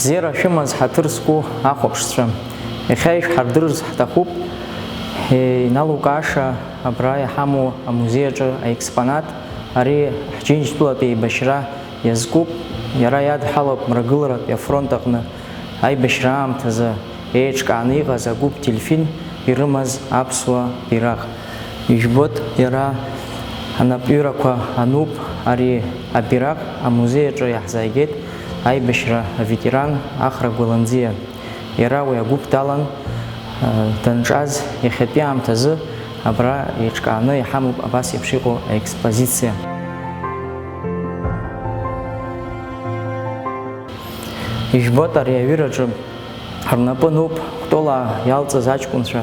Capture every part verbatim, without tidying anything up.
Бзиара шәымаз, ҳаҭыр зқәу ахәаԥшцәа, иахьа ишәҳардырырц ҳҭахуп, иналукааша абра иҳамоу амузеи аҿы аекспонат, ари ҳџьынџьтәылатә еибашьра иазкуп, иара иадҳәалоуп Мрагыларатәи афронт аҟны аибашьра аамҭазы еиҿкааны иҟаз агәыԥ Дельфин ирымаз аԥсуа бираҟ. Ижәбоит, иара анапҩырақәа ануп, ари абираҟ амузеи аҿы иаҳзааигеит аибашьра аветеран Ахра Гәаланӡиа. Иара уи агәыԥ далан, данҿаз иахьатәи аамҭазы абра еиҿкааны иҳамоуп абас еиԥш иҟоу аекспозициа. Ижәбоит, ари аҩыраҿы рнапы ануп Кәтолаа иалҵыз аҷкәынцәа,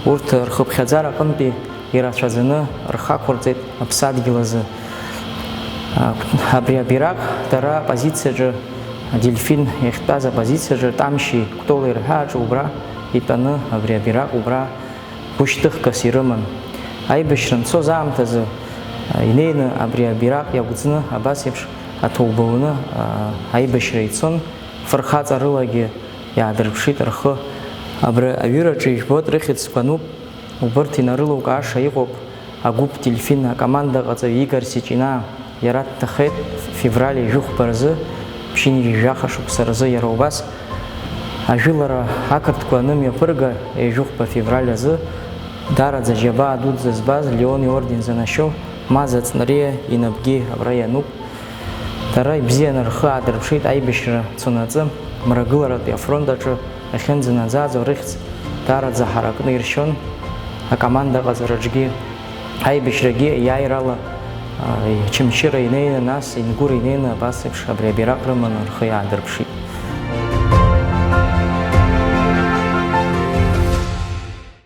урҭ рхыԥхьаӡара аҟынтәи ирацәаӡаны рхы ақәырҵеит аԥсадгьыл азы. Абри абираҟ дара апозициаҿы, адельфин иахьтәаз апозициаҿы Тамшьи Кәтолеи рҳәааҿы убра итәаны абри абираҟ убра гәышьҭыхгас ирыман. Аибашьра анцоз аамҭазы инеины абри абираҟ иагәӡны абас еиԥш аҭоуба уны аибашьра ицон, фырхаҵарылагьы иаадырԥшит рхы. Абри аҩыраҿы ижәбоит рыхьӡқәа ануп, убырҭ инарылукааша иҟоуп агәыԥ Дельфин акомандаҟаҵаҩ Игор Сиҷинаа. Иара дҭахеит февраль ҩажәи хәба рзы, ԥшьынҩажәи жәаха шықәса рзы иара убас ажәылара ақырҭқәа анымҩаԥырга, ҩажәи хәба февраль азы даараӡа џьабаа дуӡӡа збаз Леон иорден занашьоу Маза Ҵнариа инапгьы абра иануп. Дара ибзианы рхы аадырԥшит аибашьра цонаҵы, Мрагыларатәи афронт аҿы иахьынӡанаӡааӡо рыхьӡ даараӡа ҳаракны иршьон, акоманда аҟаҵараҿгьы, аибашьрагьы иааирала, а, Очамчыра инеины, нас Ингәыр инеины абас еиԥш абри абираҟ рыманы рхы иаадырԥшит.